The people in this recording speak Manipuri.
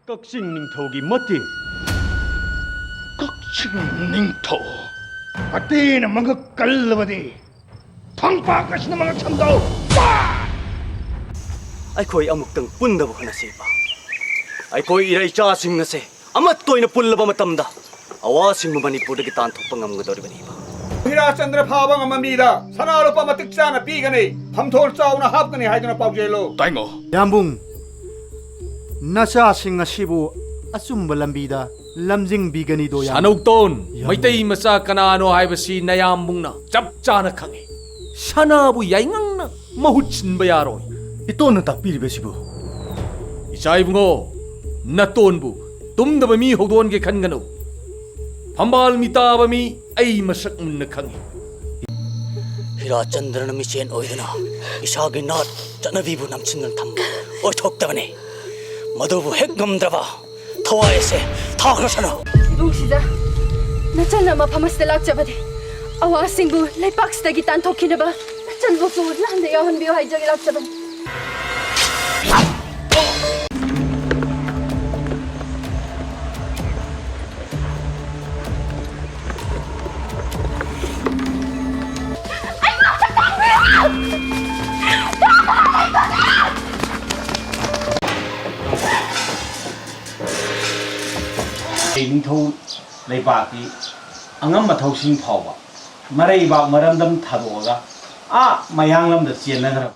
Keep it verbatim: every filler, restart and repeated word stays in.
ꯀꯛꯆꯤꯡ ꯅꯤꯡꯊꯧꯒꯤ ꯃꯇꯦꯡ꯫ ꯀꯛꯆꯤꯡ ꯅꯤꯡꯊꯧ? ꯃꯇꯦꯡꯅ ꯃꯉꯛ ꯀꯜꯂꯕꯗꯤ ꯐꯪꯄꯥꯛ ꯑꯁꯤꯅ ꯃꯉꯛ ꯁꯝꯗꯧ꯫ ꯑꯩꯈꯣꯏ ꯑꯃꯨꯛꯇꯪ ꯄꯨꯟꯗꯕ ꯍꯣꯠꯅꯁꯤꯕ꯫ ꯑꯩꯈꯣꯏ ꯏꯔꯩꯆꯥꯁꯤꯡ ꯑꯁꯦ ꯑꯃꯠꯇ ꯑꯣꯏꯅ ꯄꯨꯜꯂꯕ ꯃꯇꯝꯗ ꯑꯋꯥꯁꯤꯡꯕꯨ ꯃꯅꯤꯄꯨꯔꯗꯒꯤ ꯇꯥꯟꯊꯣꯛꯄ ꯉꯝꯒꯗꯧꯔꯤꯕꯅꯤꯕ꯫ ꯍꯤꯔꯥꯆꯟꯗ꯭ꯔ ꯐꯥꯕ ꯉꯝꯕ ꯃꯤꯗ ꯁꯅꯥ ꯂꯨꯄꯥ ꯃꯇꯤꯛ ꯆꯥꯅ ꯄꯤꯒꯅꯤ, ꯐꯝꯊꯣꯟ ꯆꯥꯎꯅ ꯍꯥꯞꯀꯅꯤ ꯍꯥꯏꯗꯨꯅ ꯄꯥꯎꯖꯦꯜꯂꯨ꯫ ꯇꯥꯏꯉꯣ꯫ ꯌꯥꯝꯕꯨꯡ, ꯅꯆꯥꯁꯤꯡ ꯑꯁꯤꯕꯨ ꯑꯆꯨꯝꯕ ꯂꯝꯕꯤꯗ ꯂꯝꯖꯤꯡꯕꯤꯒꯅꯤꯗꯣ, ꯌꯥꯝꯕꯨꯡ꯫ ꯁꯥꯅꯧꯇꯣꯟ, ꯌꯥꯝꯕꯨꯡ꯫ ꯃꯩꯇꯩ ꯃꯆꯥ ꯀꯅꯥꯅꯣ ꯍꯥꯏꯕꯁꯤ ꯅꯌꯥꯝꯕꯨꯡꯅ ꯆꯞ ꯆꯥꯅ ꯈꯪꯏ꯫ ꯁꯅꯥꯕꯨ ꯌꯥꯏꯉꯪꯅ ꯃꯍꯨꯠ ꯁꯤꯟꯕ ꯌꯥꯔꯣꯏ꯫ ꯏꯇꯣꯟꯅ ꯇꯥꯛꯄꯤꯔꯤꯕꯁꯤꯕꯨ? ꯏꯆꯥ ꯏꯕꯨꯡꯉꯣ, ꯅꯇꯣꯟꯕꯨ ꯇꯨꯝꯗꯕ ꯃꯤ ꯍꯧꯗꯣꯟꯒꯦ ꯈꯟꯒꯅꯨ꯫ ꯐꯝꯕꯥꯜ ꯃꯤꯇꯥꯕ ꯃꯤ ꯑꯩ ꯃꯁꯛ ꯃꯨꯟꯅ ꯈꯪꯏ꯫ ꯍꯤꯔꯥꯆꯟꯗ꯭ꯔꯅ ꯃꯤꯆꯦꯟ ꯑꯣꯏꯗꯨꯅ ꯏꯁꯥꯒꯤ ꯅꯥꯠ ꯆꯠꯅꯕꯤꯕꯨ ꯅꯝꯁꯤꯟꯗꯨꯅ ꯊꯝꯕ ꯑꯣꯏꯊꯣꯛꯇꯕꯅꯤ꯫ ꯃꯗꯨꯕꯨ ꯍꯦꯛ ꯉꯝꯗ꯭ꯔꯕ ꯊꯋꯥꯏ ꯑꯁꯦ ꯊꯥꯈ꯭ꯔꯁꯅꯨ꯫ ꯏꯕꯨꯡ ꯁꯤꯖ, ꯅꯆꯟꯅ ꯃꯐꯝ ꯑꯁꯤꯗ ꯂꯥꯛꯆꯕꯗꯤ ꯑꯋꯥꯁꯤꯡꯕꯨ ꯂꯩꯄꯥꯛꯁꯤꯗꯒꯤ ꯇꯥꯟꯊꯣꯛꯈꯤꯅꯕ ꯅꯆꯟꯕꯨꯁꯨ ꯂꯥꯟꯗ ꯌꯥꯎꯍꯟꯕꯤꯌꯨ ꯍꯥꯏꯖꯒꯦ ꯂꯥꯛꯆꯕꯅꯤ꯫ ꯅꯤꯡꯊꯧ ꯂꯩꯕꯥꯛꯀꯤ ꯑꯉꯝ ꯑꯊꯧꯁꯤꯡ ꯐꯥꯎꯕ ꯃꯔꯩꯕꯥꯛ ꯃꯔꯝꯗꯝ ꯊꯥꯗꯣꯛꯑꯒ ꯑꯥ ꯃꯌꯥꯡꯂꯝꯗ ꯆꯦꯟꯅꯈ꯭ꯔꯕ꯫